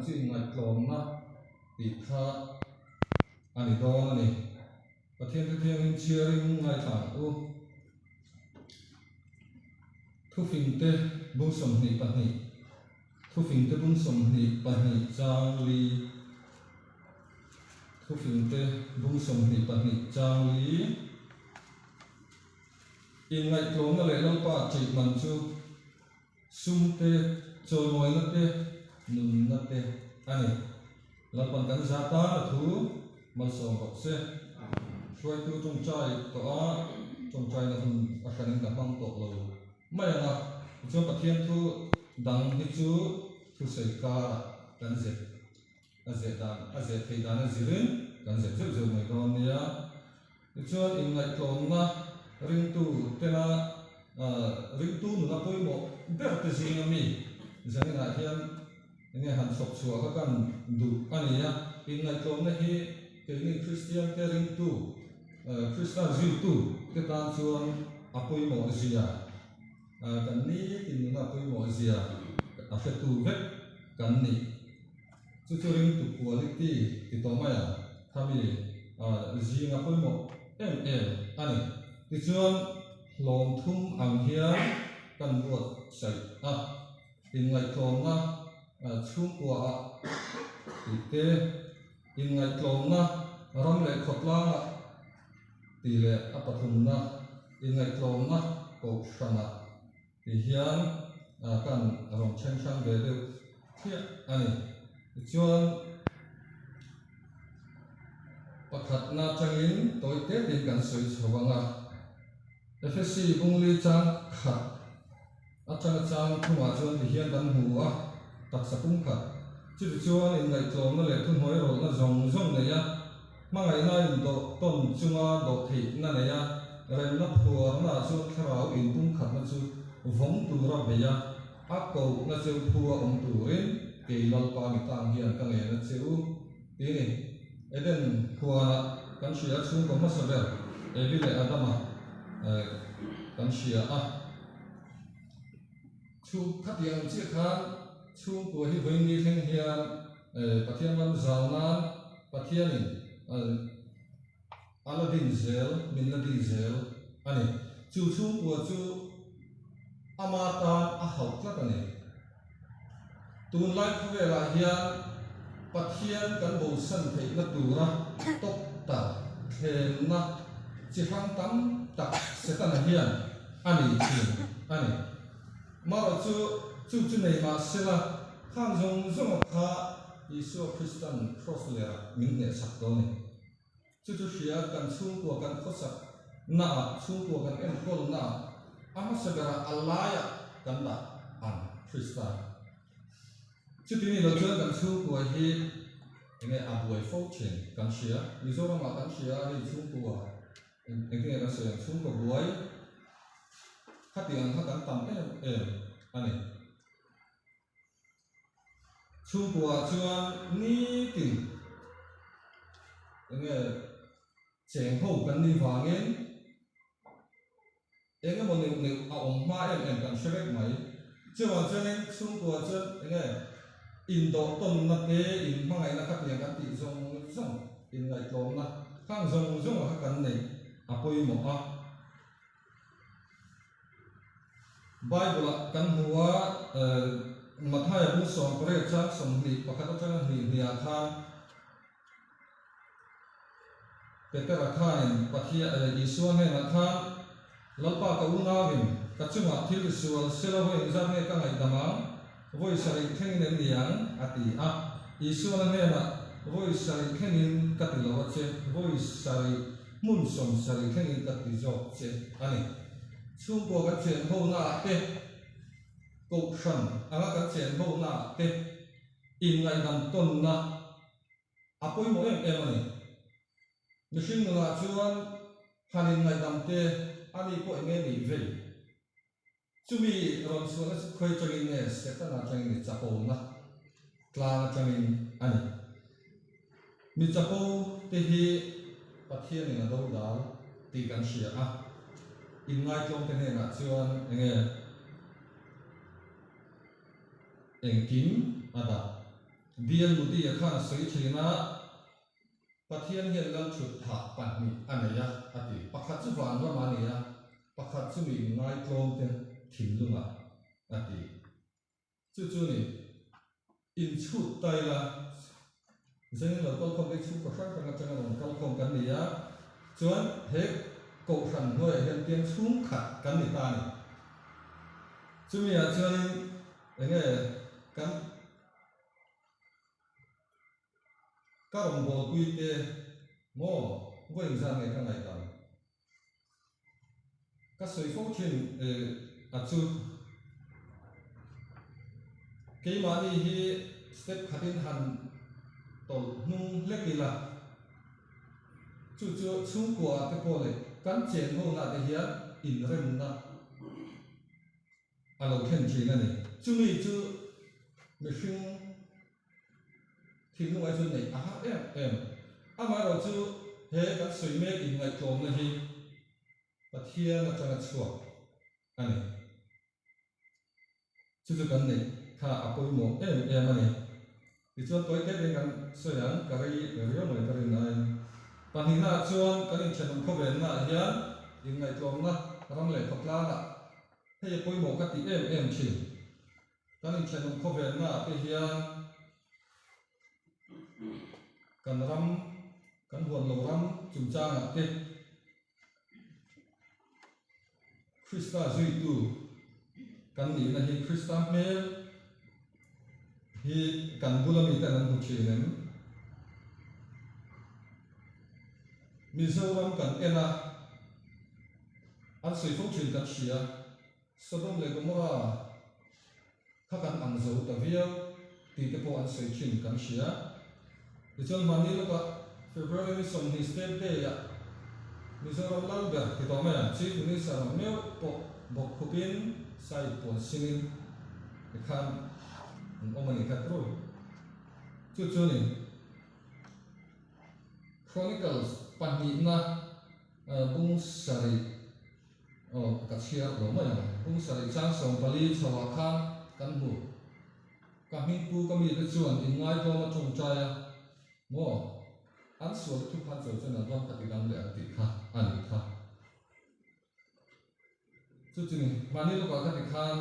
chu inngaihtlawmna tih kha a ni dawn a ni. Pathian thu thianghlim chhiarin ngaithla ang u. Thufingte bung 22 Thufingte bung 22 chang li Thufingte bung 22 chang li Inngaihtlawmna leh Lalpa ṭih man chu sum te, chawimawina te, nunna te a ni. Lalpan kan za tan a thu malsawm rawh se. Hruaitu tawngtai tawh a, tawngtaina hun a hranin ka hmang tawh lo mai ang a. Tichuan Pathian thu dang hi chu thusawi karah kan zep a zeh dan a zeh theih dan a zirin kan zep zeuh zeuh mai dawn nia. Tichuan inngaihtlawmna ringtu tena ringtu nuna pawimawh ber te zinga mi zaninah hian enge han chhawp chhuah kha kan duh a ni a. Inngaihtlawmna hi keini Kristian te ringtu Krista zuitu te tan chuan a pawimawh zia kan nitin nuna pawimawh zia a hretu vek kan ni. Chu chu ringtu quality ti tawh mai ang, khami zinga pawimawh em em a ni. Tichuan hlawm thum ang hian kan buatsaih a, inngaihtlawmna chhungkuaah tih te, inngaihtlawmna ram leh khawtlangah tih leh a pathumna inngaihtlawmna kohhranah Ti hian kan rawn then hrang ve deuh thliah a ni. Tichuan pakhatna atangin tawi tetin kan sawi chho ang a, Efesi bungli chang khat atanga chang thumah chuan ti hian kan hmu a, taksa pum khat. Chutichuan inngaihtlawmna leh thuhnuai rawlhna zawng zawng nei a, Hmangaihna indawh tawn chunga dawh theihna nei a, remna phuarna chuan thlarau inpumkhatna chu vawng tura bei a, a kohna cheu phu a awm turin kei Lalpa mi tang hian ka ngen a che u, ti ni. Eden huanah kan hria a, chhungkaw hmasa ber Evi leh Adama kan hria a. Chhung khatiang ang chiah khan chhungkua hi vawiin ni thleng hian Pathian ram zau nan Pathianin a la din zel, min la din zel a ni. Chu chhungkua chu ama tan a hauh tlat a ni. Tunlai khawvelah hian Pathian kan bosan theihna tura tawktar thlenna chi hrang tam tak Setana hian a nei thin a ni. Marawh chu chu chu nei mah sela khang zawng zawnga kha Isua Kristan Kross lerah min hnehsak dawn a ni. Chu chu hria kan chhungkua kan khawsak naah, chhungkua kan enkawl naah a hmasa berah a laiah kan dah ang Krista. Chuti ni lo chuan kan chhungkua hi enge a buai fo thin kan hria. Mizoramah kan hria hei chhungkua engtinge kan sawi ang chhungkua buai khatiang ang kha kan tam em em a ni. Chhungkuaah chuan nitin enge cheng ho kan nih vangin eng emaw neuh neuh a awm hma em em kan hre vek mai. Chuvang chuanin chhungkuaah chuan enge indawh tawnna te, inhmangaihna khatiang kan tih zawng zawng, inngaihtlawmna khang zawng zawng kha kan neih a pawimawh a. Bible-ah kan hmu a, Mathaia bung 18 chang 21 atanga hnih hnihah khan Petera khanin Pathian Isua hnenah khan, Lalpa ka unauin ka chungah thil i sual sela vawi engzat nge ka ngaihdam ang? Vawi sarih thlengin em ni ang? a ti a. Isuan a hnenah, Vawi sarih thlengin ka ti lo a che, vawi sarih hmun 70 thlengin ka ti zawk che a ni. Chhungkua kan chen honaah te, kohhran anga kan chen honaah te inngaidam tawnna a pawimawh em em a ni. Mihring nunah chuan han inngaidam te a ni pawh eng nge nih vei? Chumi rawn chhuahna chu khawi atangin nge Setana atangin ni chapona tlang atangin a ni. Mi chapo te hi Pathianin a dodal tih kan hria a, inngaitlawm te hnenah chuan enge engkim a dah. DL Moody-a khan a sawi thin a, Pathian hian lalthut phah pahnih a nei a, a ti. Pakhat chu van ramah a ni a, pakhat chu mi inngaitlawmte thinlungah, a ti. Chu chu ni, inchhut ta ila, zengin lo kalkhawm te chhungkaw hrang hrang atanga rawn kalkhawm kan ni a, chuan he kohhran hnuaiah hian piang chhungkhat kan ni ta a ni. Chumi ah chuanin enge kan ka rawngbawlpui te maw vawi engzat nge ka ngaihdan? Ka sawi fo thin a chu keimahni hi step khatin han tawlh hnung hlek ila chu chu chhungkua ah te pawh leh kan chen ho na te hian inremna a lo thlen thin a ni. Chumi chu mihring Thinlung ai chuan neih a har em em. Amaherawh chu he kan sawi mek inngaihtlawmna hi Pathian atanga chhuak a ni. Chu chu kan neih kha a pawimawh em em a ni. Tichuan tawi tep in kan sawi ang, ka rei riau mai ka rin aiin. Pahnihnaah chuan kan inthenawm khawvennaah hian inngaihtlawmna ram leh khawtlangah hei a pawimawh ka ti em em thin. Kan inthenawm khawvelnaah te hian kan ram, kan huan lo ram chungchangah te Krista zuitu kan nihna hi Krista hmel hi kan bula miten an hmu thin em? Mizoram kan en a, an sawi fo thin kan hria. Sodom leh Gomorrah kha kan ang zo ta viau tih te pawh an sawi thin kan hria. Tichuan hmanni lawkah February ni 20 State Day-ah Mizoram lal ber ti tawh mai ang Chief Minister ang meuh pawh bawk khupin side puan singin tikhan an awm a nih kha tru. Chu chu ni Chronicles pahnihna bung sarih. Aw, ka chhiar lo mai ang. Pum sarih chang 14 chho ah khan kan hmu. Ka hmingpu ka mite chuan inngaitawm a tawngtai a, Maw, an sual te thuphan chawi chuan an ram ka ti dam leh ang tih kha a nih kha. Chu chu ni, mahni lawkah ka ti khan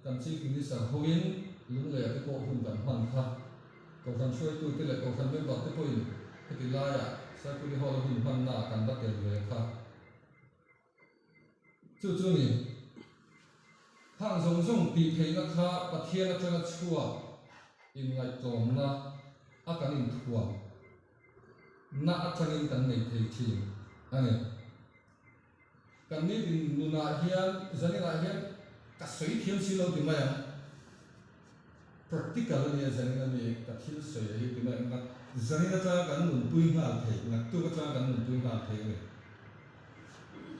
kan Chief Minister hoin Lungleia te pawh hun kan hman kha. Kohhran hruaitute leh Kohhran member te pawhin heti laiah Saikuli Hall a hun hmannaah kan va tel ve kha. Chu chu ni. Khang zawng zawng tih theihna kha Pathian atanga chhuak inngaihtlawmna a kan inthuam na atangin kan nei thei thin a ni. Kan nitin nunah hian zaninah hian ka sawi thiam si lo ti mai ang. Practical a nia zanin a mi ka thil sawi a hi ti mai ang. Zanin atanga kan nunpui nghal theih, naktuk atanga kan nunpui nghal theih a ni.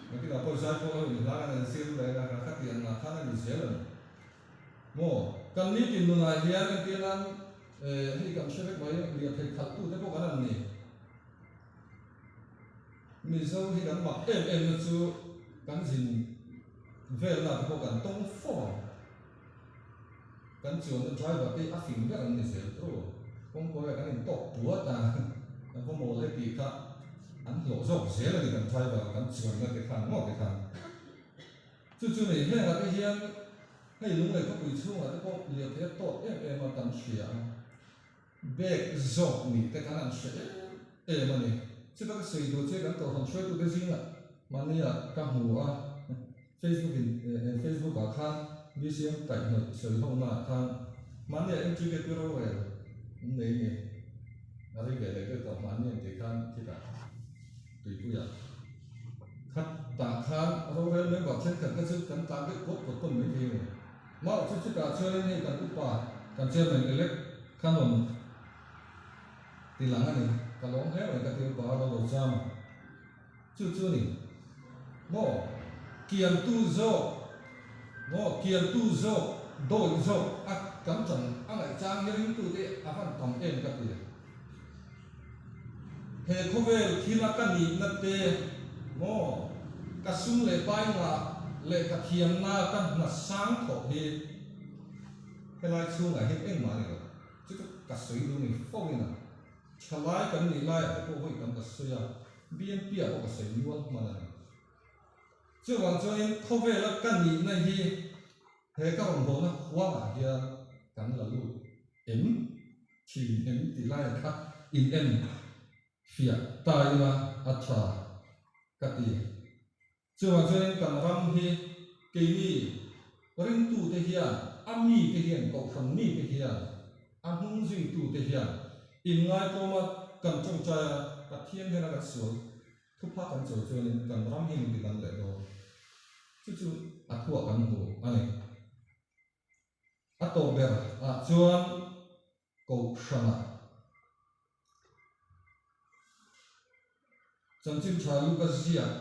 Nakinah pawh zaipawl ho in hlang an en zir leh a, ka tih ang ah khan a ni zel a ni. Maw? Kan nitin nunah hian entir nan hei kan hre vek mai lirthei khalh tu te pawh kan an ni. Mizo hi kan mak em em na chu kan zin velna te pawh kan tawng fo ang. Kan chuanna driver te a fing ber an ni zel tawh. Kawngkawiah kan intawk puat a, kan va mawl e tih kha an hlawh zawk zel a ni kan driver kan chuanna te khan ngawt te khan. Chu chu nei hengah te hian hei Lunglei khawpui chhungah te pawh lirthei a tawt em em a kan hria a, bag zawk nih te khan an hre em em a ni. Chuta ka sawi duh che kan kohhran hruaitute zingah mahnia ka hmu a. Facebook in Facebook ah khan BCM kaihhnawih sawi ho na ah khan mahni ah MTK pi rorel an nei ni a rei ve leh deuh tawh mahni an tih khan khitah tuipui ah khat tah khan rorel member thenkhat kha chu kan tlan deuh pawt pawt pawn mai thei a ni mah chu chutah chuanin hei kan upa kan chairman elect khan rawn ti lang a ni ka lawm hle mai ka ti upa a lo ro cham a. Chu chu ni maw kiantu zawk maw kiantu zawk dawih zawk a kan tan a ngaihchang hi ringtute a van tam em ka ti. He khawvel thila ka nihna te maw ka sum leh pai ngah leh ka thiamna ka hna sang thawh hi helai chhungah hian engmah a ni lo. Chu chu. ka sawi duh ni fo in a thalai kan nih laiah te pawh vawi tam ka sawi a, BNP ah pawh ka sawi nual hman a ni. Chuvang chuanin khawvela ka nihna hi he ka rawn bawhna huangah hian kan la lut em thin em tih laiah kha in en fiah ta ila a tha ka ti. Chuvang chuanin kan ram hi keini ringtute hian, a mite hian, kohhran mite hian, a hnung zuitute hian inngaitawma kan tawngtai a, Pathian hian a kan sual thupha kan chawi chuanin kan ram hi min ti dang leh dawn. Chu chu a thuah kan hmu a ni. A tawp ber ah chuan Kohhranah Chanchin Tha Luka ziak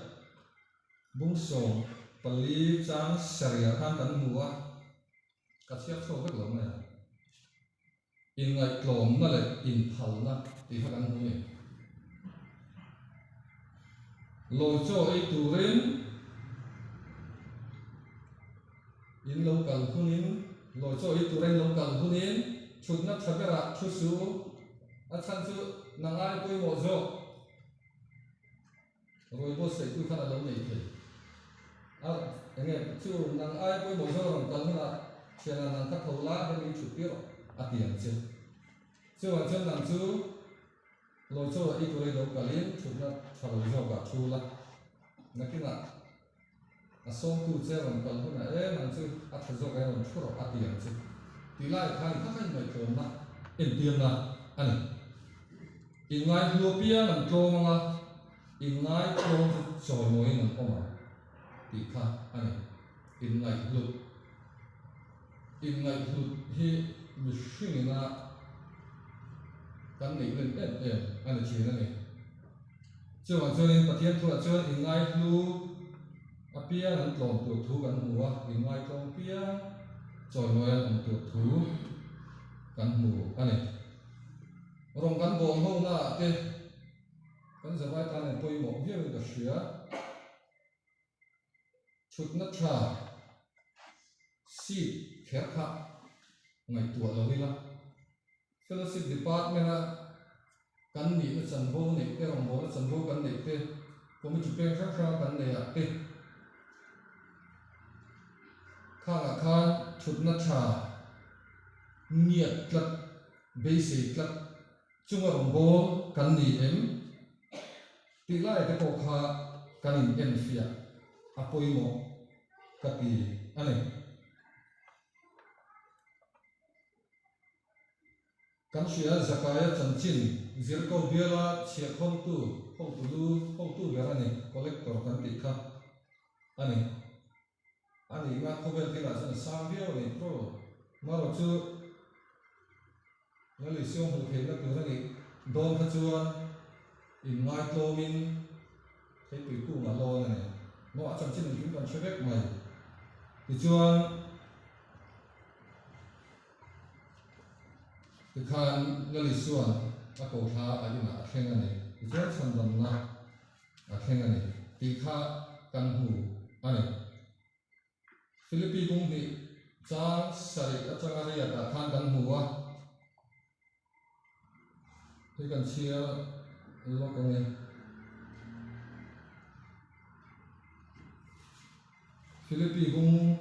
bung 14 chang sarih khan kan hmu a, ka chhiar chhuak vek lo mai ang. Inngaihtlawmna leh inphalna tih kha kan hmu a ni. Lawi chaw ei turin in lo kal hunin, lawi chaw ei tura in lo kal hunin thutna tha berah thu suh u, a chhan chu nang ai pawimawh zawk rawi buatsaihtu khan a lo nei thei. A enge chu nang ai pawimawh zawk a rawn kal hunah thianah nang kha tho la hemi thut tir rawh a ti ang che. Chuvang chuan nang chu Lawi chaw ei tur ei lo kalin thutna tha lo zawkah thu la, nakinah a sawmtu che rawn kal hunah em ang chu a tha zawk e rawn thu rawh a ti ang chu tih lai khan kha kha inngaihtlawmna entirna a ni. Inngaihlu apiang an tlawm anga inngaihtlawm chu chawimawiin an awm ang tih kha a ni. Inngaihhlut Inngaihhlut hi mihringina kan neih len em em a ni thin a ni. Chuvang chuanin Pathian thuah chuan inngaihlu apiang an tlawm tur thu kan hmu a, inngaitlawm piang chawimawi an awm tur thu kan hmu a ni. Rawng kan bawl ho-naah te kan zavai tan in pawimawh viauin ka hria. Thutna tha seat kher kha ngaihtuah lo ila, Fellowship Department-a kan nihna chanvo neih te, rawngbawlna chanvo kan neih te, Committee peng hrang hranga kan neih ah te khangah khan thutna tha ngiat tlat, beisei tlat chunga rawngbâwl kan ni em? Tih lai te pawh kha kan in enfiah a pawimawh ka ti a ni. Kan hria Zakaia chanchin zirko biala chhiahkhawntu hotu lu hotu ber a ni, collector kan tih kha a ni. A nihna khawvel thilah chuan a sang viau a ni tro. Marawh chu Lal Isua hmuh theihna tur a nih dawn kha chuan inngaitlawmin theipui kungah lawn a ni. Maw a chanchin engkim kan hre vek mai. Tichuan tikhan Lal Isua'n a ko thla a inah a thleng a ni. Tichuan chhandamna a thleng a ni tih kha kan hmu a ni. Philippi bung hnih chang sarih atanga riatah khan kan hmu a, hei kan chhiar lawk ang e. Philippi bung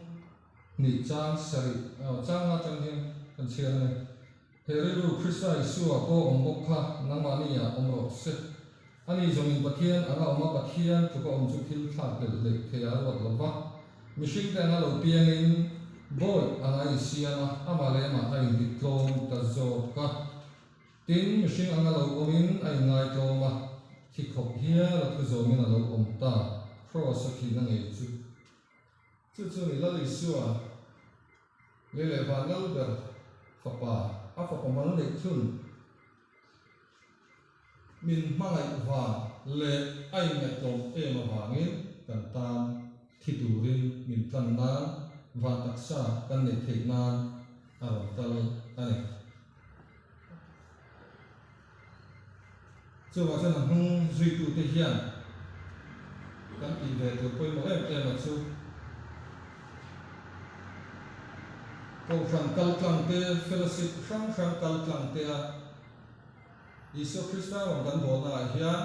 hnih chang sarih chang atang hian kan chhiar a ni. He rilru Krista Isua pawh awm bawk kha nangmahni ah awm rawh se. Ani zawngin Pathian anga awm a, Pathian tluk a awm chu thil thlak hlelh hleih thei a ruat lo va. Mihringte anga lo piangin bawi anga a insiam a, amah leh amah a intitlawm ta zawk a. Tin, mihring anga lo awmin a inngaitlawm a, thi khawp hial a thu zawmin a lo awm ta, Kraws a thihna ngei chu. Chu chu ni Lal Isua lei leh van lal ber fapa, a fapa mal neih chhun min hmangaih vang leh a inngaihtlawm em avangin kan tan thi turin min tlan nan van taksa kan neih theih nan a rawn kal a ni. Chuvang chuan a hnung zuitute hian kan tih ve tur pawimawh em em a chu. Kohhran kal tlang te, fellowship hrang hrang kal tlang te a Isua Krista rawn kan bawhna ah hian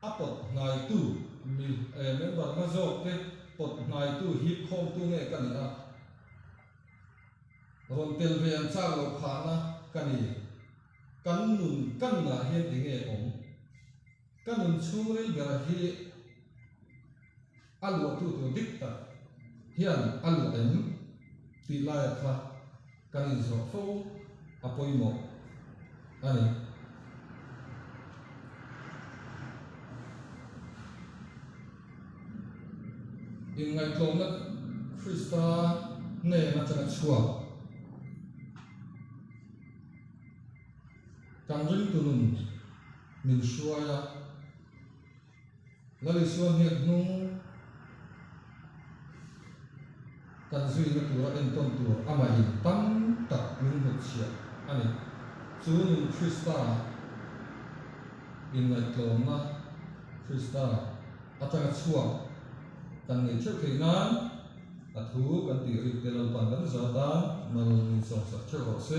a pawt hnaitu mi member hma zawk te pawt hnaitu hip khawmtu nge ka ni a, rawn tel ve an chak loh phahna ka ni. Kan nun ka nunah hian enge awm? Ka nun chhungril bera hi a luahtu tur dik tak hian a luah em tih laia kha kan inzawh fo a pawimawh a ni. Inngaihtlawmna Krista hnen atanga chhuak. Kan ringtu nun min hruai a, Lal Isua hnek hnung kan zuina tura entawn tur amahin tam tak min hnutchhiah a ni. Chu nun Krista inngaihtlawmna Krista atanga chhuak kan neih theuh theih nan a thu kan tih rik te Lalpan kan zat a, mal min sawmsak theuh rawh se.